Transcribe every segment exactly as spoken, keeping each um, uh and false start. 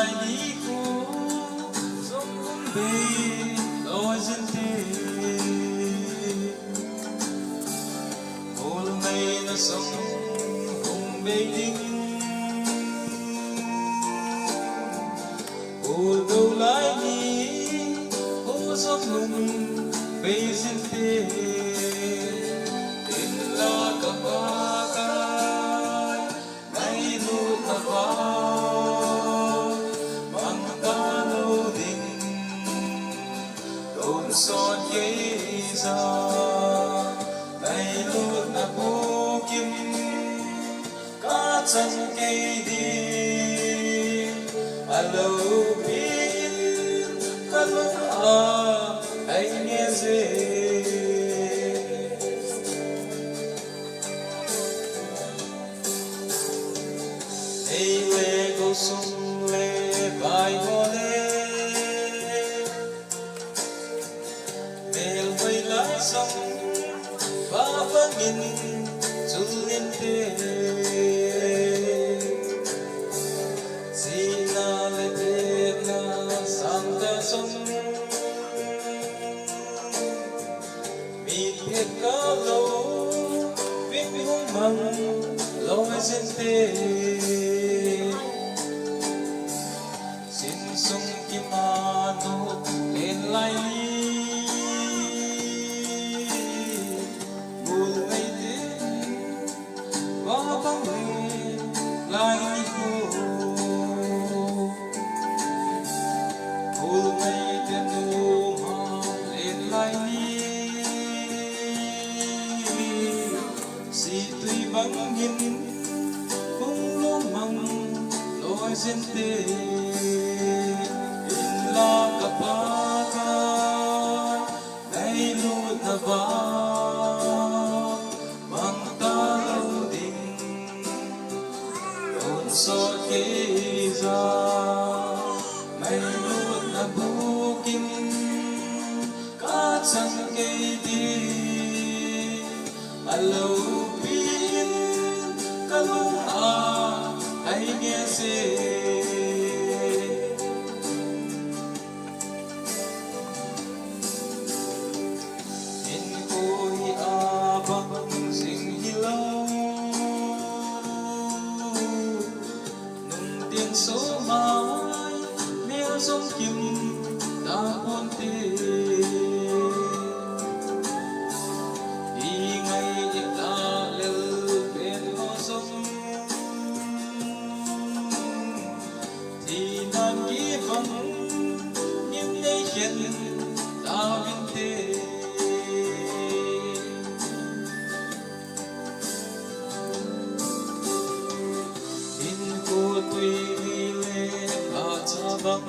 Ni khu jong hung bei loi jin te. Mol ngaina jong hung bei ding. Mol do lai ni khu jong hung bei jin te. Inla ka Pakai, ngailutna vang mang talou ding. Tonsot kei ja, ngailutna bukim kachan kei ding. Alopi in kalunga ahinge je. Nei le gou sung le bai ho le, mel hoilai sung va bangin chulin te. Sina le tepna sangtah sung, mit phet kalou, ving hung mang loi jin te. Sin sung kimanu len lai ni, bul ngai te, va bang le lai ni khu. Bul ngai te nu ma len lai ni. Situi bangin hung lungmang loi jin te. Inla ka Pakai, ngailutna vang mang talou ding. Tonsot kei ja, ngailutna bukim kachan kei ding. Alopi in kalunga ahinge je. Hinkho hi abang jing hilou, nungtin somai mel jong kim tapon te. Ingai ita lel pen ho jong, thinan kibang in nei khen tauvin te. Hinkho tui ni le phacha bang,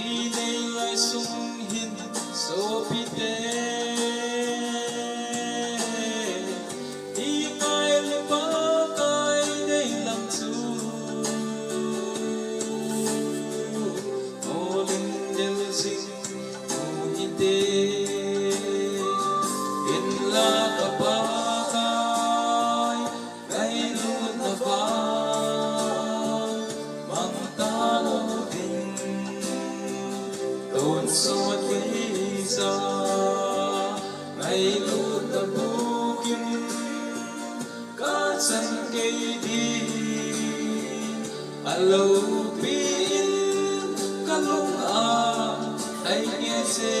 inei lai sung hin sopite, ingailu Pakai deilam chu, olin del jing u hite. Inla ka Pakai, ngailutna vang mang talou ding. Tonsot kei ja, ngailutna bukim kachan kei ding. Alopi in kalunga ahinge je.